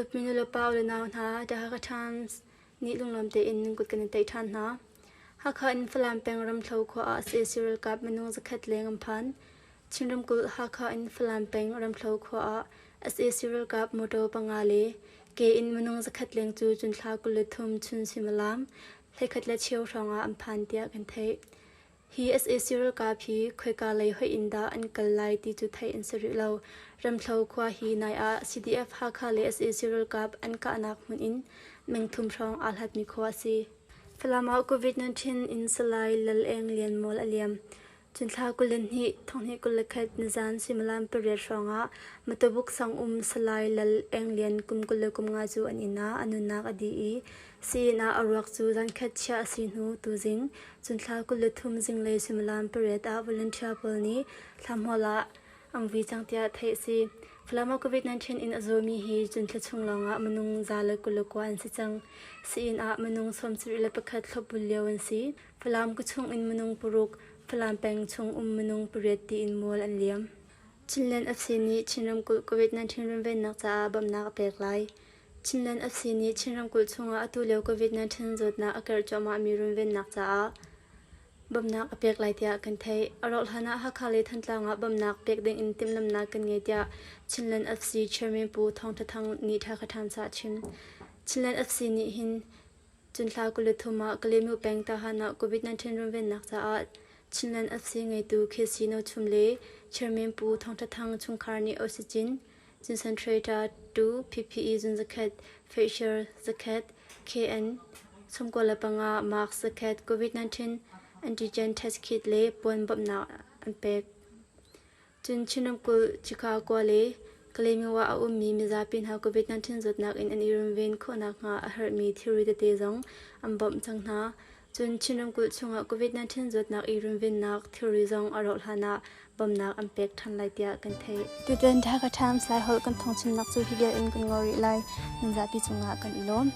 Dawtmi nulepa u le nau hna, The Hakha Times nih lunglawm tein nan kut kan in tlaih ṭhan hna. Hakha in Falam peng Ramthlo khua ah sac ralkap minung zakhat leng an phan. Chin ramkulh Hakha in Falam peng Ramthlo khua ah sac ralkap motor panga le ke in minung zakhat leng cu cunthla 23 chun suimilam 11 le cheu hrawng ah an phan tiah kan theih. Hi sac ralkap hi khoika lei hoih in dah an kal lai ti cu theih an si rih lo. Ramthlo khua hi nai ah CDF Hakha le sac ralkap an kahnak hmun in mengthum hrawng aa hlatmi khua a si. Falam ah COVID-19 in Salai Lal Eng Lian Mual a liam. Cunthla 22, 2021 nizan suimilam pariat hrawngah Matawuk sang um Salai Lal Eng Lian kum 25 cu an inn ah a nunnak a dih i sii-inn ah a ruak cu zankhat chiah a si hnu tuzing cunthla 23 zinglei suimilam pariat ah volunteer pawl nih thlamhmual ah an vui cang tiah theih a si. Falam ah COVID-19 in a zawmi hi cunthla chung lawngah minung 129 an si cang. Sii-inn ah minung 71 thlopbul lio an si. Falam khuachung in minung paruk, Falam peng chung um minung pariat tiin mual an liam. Chinland FC nih Chin ramkulh COVID-19 runvennak caah bawmhnak a pek lai. Chinland FC nih Chin ramkulh chungah atu lio COVID-19 zawtnak a karh cuahmahmi runvennak caah bawmhnak a pek lai tiah kan theih. A rauhhlan ah Hakha le Thantlang ah bawmhnak pek ding in timhlamhnak kan ngei tiah Chinland FC Chairman Pu Thawng Tha Thang nih Hakha Times ah a chim. Chinland FC nih hin Cunthla 23 ah Kalaymyo peng Tahan ah COVID-19 runvennak caah Chinland FC ngeitu KC No Chum le Chairman Pu Thawng Tha Thang chungkhar nih oxygen concentrator 2 PPE zun zakhat, facial zakhat, KN 95 mask zakhat, COVID-19 antigen test kit le puan bawmhnak an pek. Cun Chin ramkulh Chicago le Kalaymyo ah a ummi mizapi hna COVID-19 zawtnak in an i runven khawh nakhnga a herhmi thilri tete zong an bawmh cang hna. Cun Chin ramkulh chungah COVID-19 zawtnak i runvennak thilri zong a rauh hlan ah bawmhnak an pek ṭhan lai tiah kan theih. Tutan Dhaka Times Laiholh kan thawngchimnak cu hi vial in kan ngol rih lai. Nan zapi cungah kan i lawm.